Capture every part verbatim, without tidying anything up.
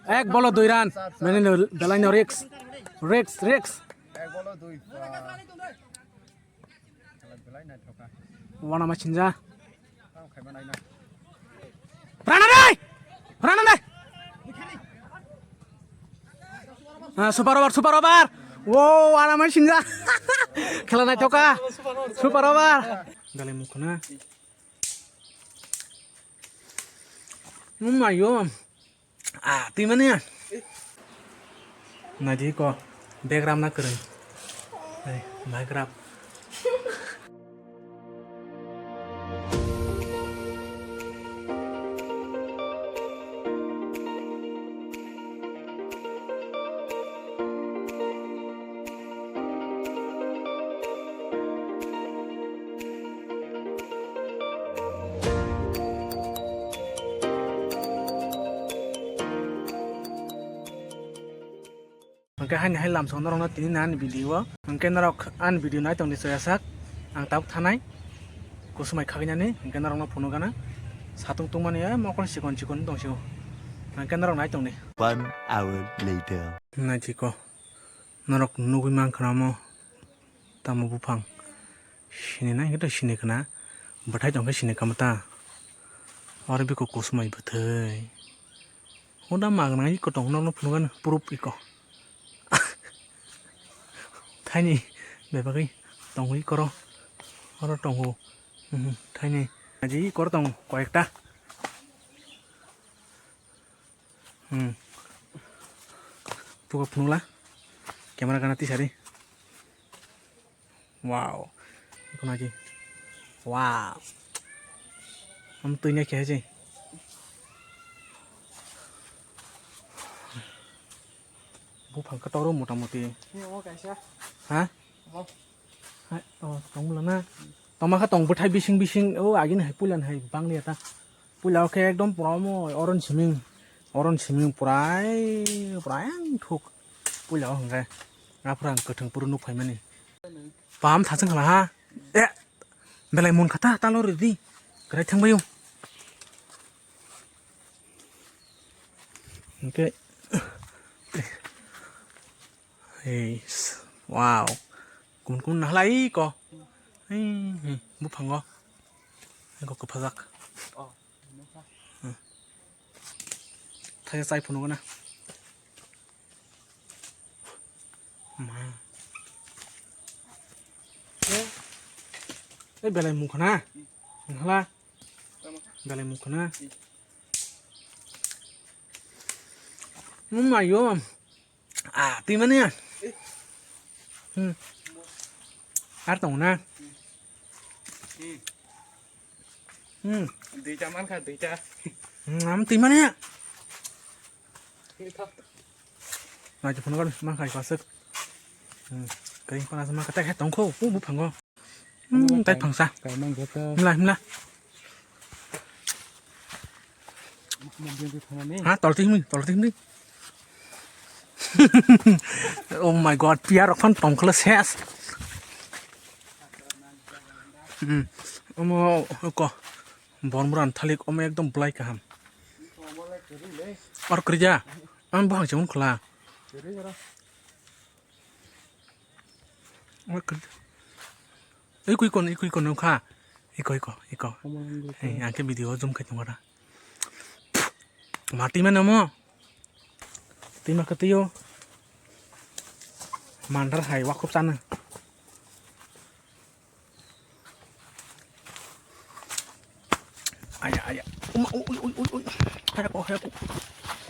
Ek bolo dui run. Mane no, belai no risk. Risk, risk. Ek bolo dui. Wana ma chinja. Rana dai! Rana dai! Ah, super over, super over. Wow, wana ma chinja. Khela naithoka. Super over. Belai mukhuna. Mumma yo. Ah, twi mani ya? Naidi ko, background na kwrwng. Hai, background. Hwnkhe haini hai lamsong norokno tini ani video o. Hwnkhe norok ani video nai tongdi choyasak. Ang tabuk thanai. Kusumai khagwinani. Hwnkhe norokno phunukgana. Satung tungmani, eh, mokol chikon chikon tongsio. Hwnkhe norok nai tongdi. One hour later. Naitiko. Norok nugwi mankha omo tamo buphang. Sini na hwnkhe to sini khna. Bwthai tongkhe sini kha ta. Oro biko kusumai bwthai. Hoda magna iko tong nokno phunukgani proof iko. Thaini bebagwi tongo ikoro. Oro tongo. Mhm, thaini. Aji ikoro tongo koyekta. Hmm. Puka phunukla. Camera gana tisari. Wow. Iko naji. Wow. Am twi na khe je. Buphang ka toro mota moti. Ni omo kaisa. Ha? Omo. Hai, oh, tong bwla na. Toma kha tong bwthai bising bising, oh, agini hai puila ni hai bang liya ta. Puila o khe ekdom pura omo oron siming, oron siming purai, purai ang thuk. Puila o hwnkhe, aphuru ang kwthwng phuru nuk phaimani. Pam thachwng khala ha. Eh, belai mon khata, talo ridi. Kwrai thangbaio. Hwnkhe, Hey, wow. Kumun kumun nahlai ko. Hey, hey, buphango. Eko kwphajak. Oh, nukha. Hmm. Thaya chai phunukgo na. Ma. Eh, eh, belai mungkha na. Nahla. Tama. Belai mungkha na. Hmm. Mung mayo. Ah, twi mani ya? Hmm. Ar tong na? Hmm. Hmm. Duita man kha, duita. Hmm, am twi mani ya? Twi kha. Nai phone kar man khai pasuk. Hmm. Kai pana sama kata khe tong kho, u buphango. Hmm, tai phangsa. Kaimang khe to. Himla, himla. Mungkin di thangani. Ha, tolti himni, tolti himni. Oh my God, piyar okhan tongkhle ses. Hmm, omo ko bormuran thalik omo ekdom blai kaham. Or krija, am bahang se unkla. Iko, iko, iko, iko nukha. Iko, iko, iko. Hey, ang khe video o zoom khai tongo da. Mati mano mo. Twi ma khe twi o. Mandar hai wakhop chana. Aya, aya. Uma, ui, ui, ui, ui, ui. Haya ko, haya ko.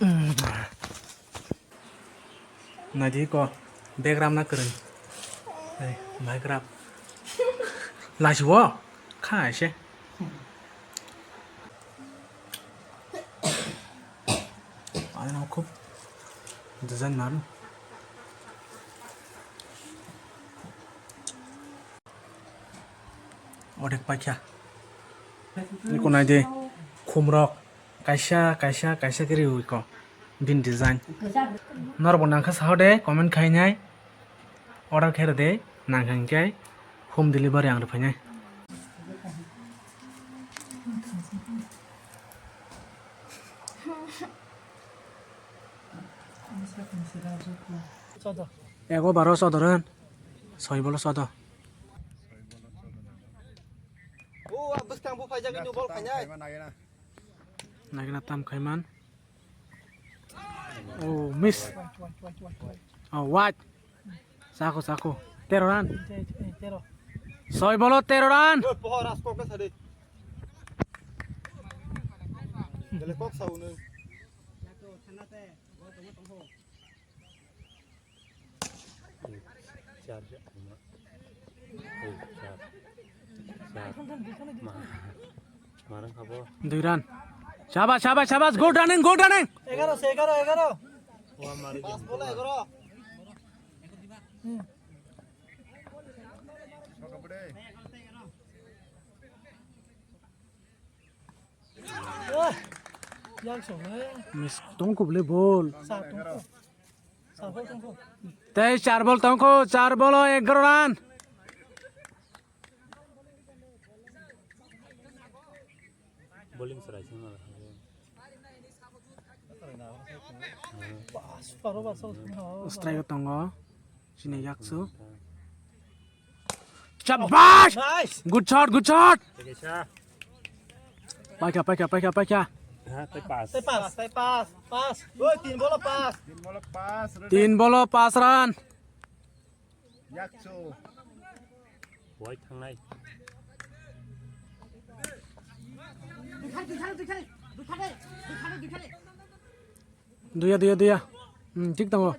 Hmm. Naidi ko, background na kwrwng. Hey, background. Laisi wo? Kha se. Ano khub design maru. Odek paikha. Iko nai de khumrok kaisa, kaisa, kaisa kiri iko bin design. Norok bo nangkha saho de comment khainai. Order khe rwdi, nang hwn khe home delivery ang rwphainai. Ego baro sodor hwn. Soi bolo sodo. O, a bwskang bo phaijak, ini bol khainai. Nagina tam khaiman. Oh, miss. Oh, wide. Sako, sako. Tero run. Soi bolo tero run. Yo, poho ras kok sa de. Dele kok sa unu. Char, char. Ei, char. Char. Ma-, marang habo. Dui run. Shabash, shabash, shabash. Good running, good running. Egaroh se, egaroh, egaroh. Wa mari. Pas bola egaroh. Yang song, eh. Miss tong kubli bol. Sa tong ko. Sa bol tong ko. Tei char bol tong ko, char bol o egaroh run. Bowling serai sing mala. Strike o tongo. Chini yaksu. Shabash! Nice! Good shot, good shot! Paikha, paikha, paikha, paikha. Ha, tei pass. Tei pass, tei pass, pass. Oi, tin bolo pass. Tin bolo pass, run. Tin bolo pass run. Yaksu. Wai thangnai. Duya, duya, duya. Hmm, thik tongo.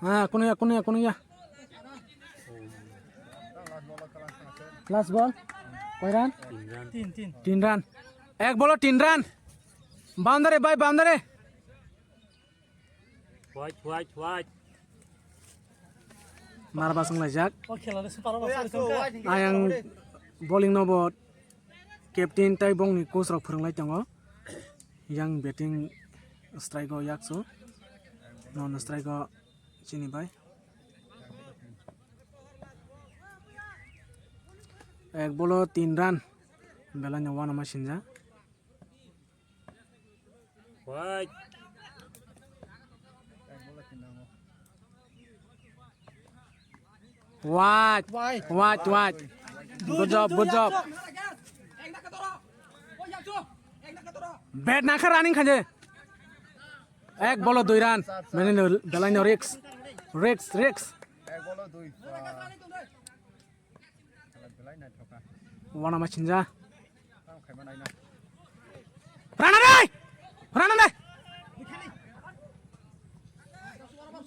Ha, kunuya, kunuya, kunuya. Last ball. Koi run? Tin run. Tin, tin. Tin run. Ek bolo tin run. Boundary bhai, boundary. White, white, white. Mar basung laijak. O khela le super over sari tongkha. Ayang bowling no bo captain tai bongni coach rok phwrwnglai tongo. Yang batting strike o yaksu. Non strike o chini bai. Ek bolo tin run. Belai no uanama sinja. White. White. White, white. Good job, good job. Bat nakha running khaje. Ek bolo dui run. Mane no, belai no risk. Risk, risk. Uanama sinja. Rana dai! Rana dai!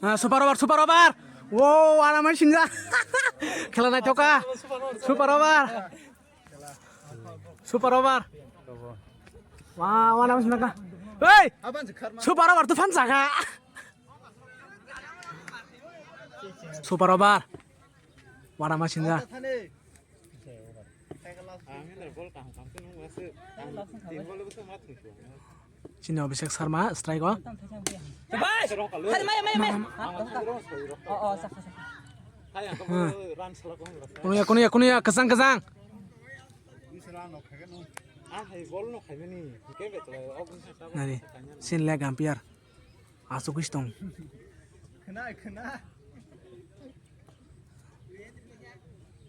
Ah, super over, super over! Wow, uanama sinja. Khela naithoka. Super over. Super over. Wow, uanama sinja. Hey! Super over tu phan saka. Super over. Uanama sinja. Chini Abhishek Sharma, strike o. Kunuya, kunuya, kunuya, kwchang, kwchang. Nari, sin leg umpire. Asuk is tong. Khna, khna.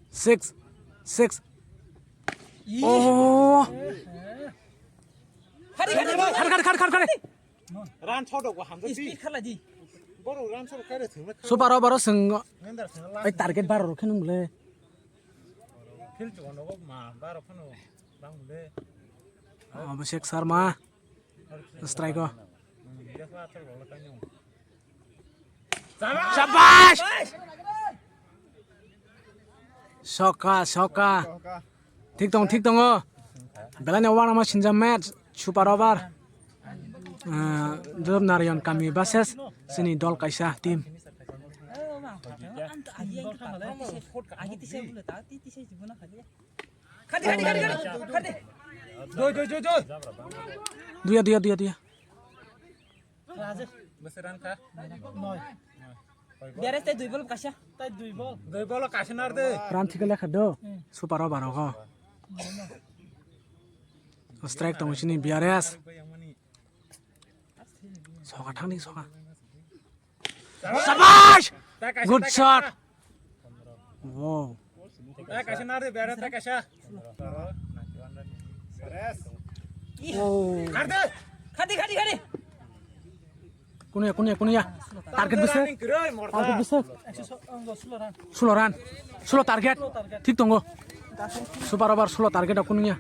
Six, six. Oh. Khari, khari, khari, khari, khari, khari. Ran chodok wa hamjak di. Speed khala di. Boro ran chodok kare thung. Super over o seng. Ai target baro khe nung le. Field chuan rogo ma baro phano bang le. Abhishek Sharma. Strike o. Shabash! Soka, soka. Thik tong, thik tongo. Belai no uanama sinja match, super over. Ah, Dhruv Narayan kami versus chini dol kaisa team. Khadi, khadi, khadi, khadi. Khadi. Doi, doi, doi, doi. Duya, duya, duya, duya. Rajesh. Bese run kha. Noi. Biares tai dui bol kaisa. Tai dui bol. Dui bol kaisa nar de. Run thik lekha do. Hmm. Super over ho. Strike tongo sini B R S. Soka thangni soka. Sabash! Good shot. Wow. Wow. Khadi, khadi, khadi. Kunuya, kunuya, kunuya. Target bise. Target bise. Sulo run. Sulo target. Thik tongo. Super over sulo target kunuya.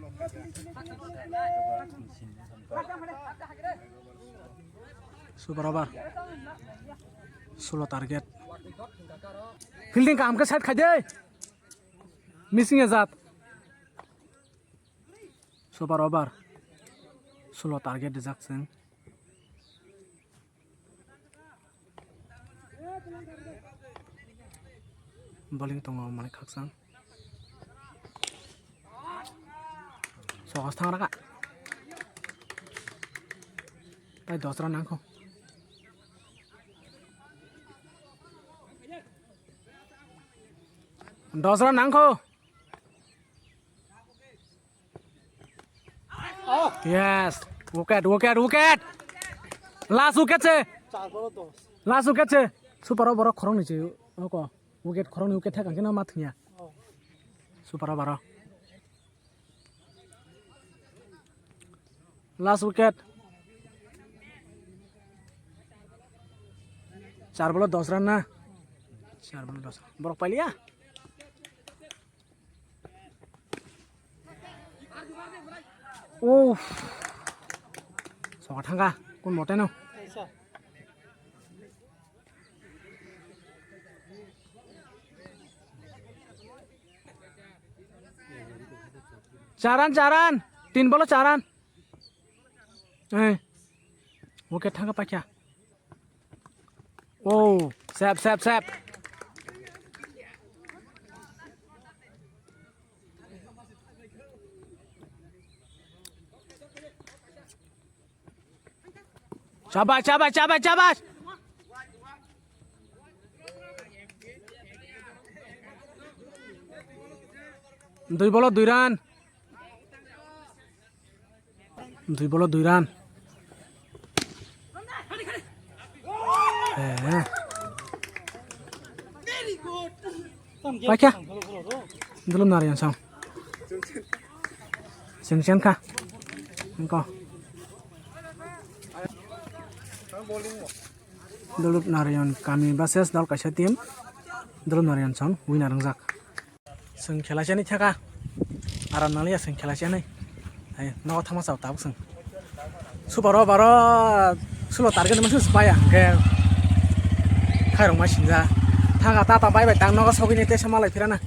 Super over. Sulo target. Fielding kaham khe side khai de. Missing ajak. Super over. Sulo target rijak chwng. Bowling tongo Manik Khakchang. Sohor thang raka. Tai dos run nangkho. Dos run nangkho. Yes, wicket, wicket, wicket. Last wicket se. Last wicket se. Super over khoroknwi se. Oko. Wicket khoroknwi wicket thek angkhe no ma thwngya. Super over. Last wicket. Char bolo dos run na. Char bolo dos. Borok pailiya. Uff. Soka thangkha, kun mote no. Charan, charan. Tin bolo charan. Eh. Oke, thangkha pakya. Oh, sep, sep, sep. Chabai, chabai, chabai, chabai. Dui bolo dui run. Dui bolo dui run. Eh. Paikha. Dulum nari yang sang. Sing sen kha. Engko. Dulum Narayan kami versus dal kaisa team. Dulum Narayan sang winner wngjak. Chwng khela chani thaka. Aram nangya chwng khela chani. Hai, nogo thangma chao tabuk chwng. Super over o sulo target masa supaya. Ke khairok ma sinja. Thanga tata bai bai tang nogo sogini tesa malai phirana.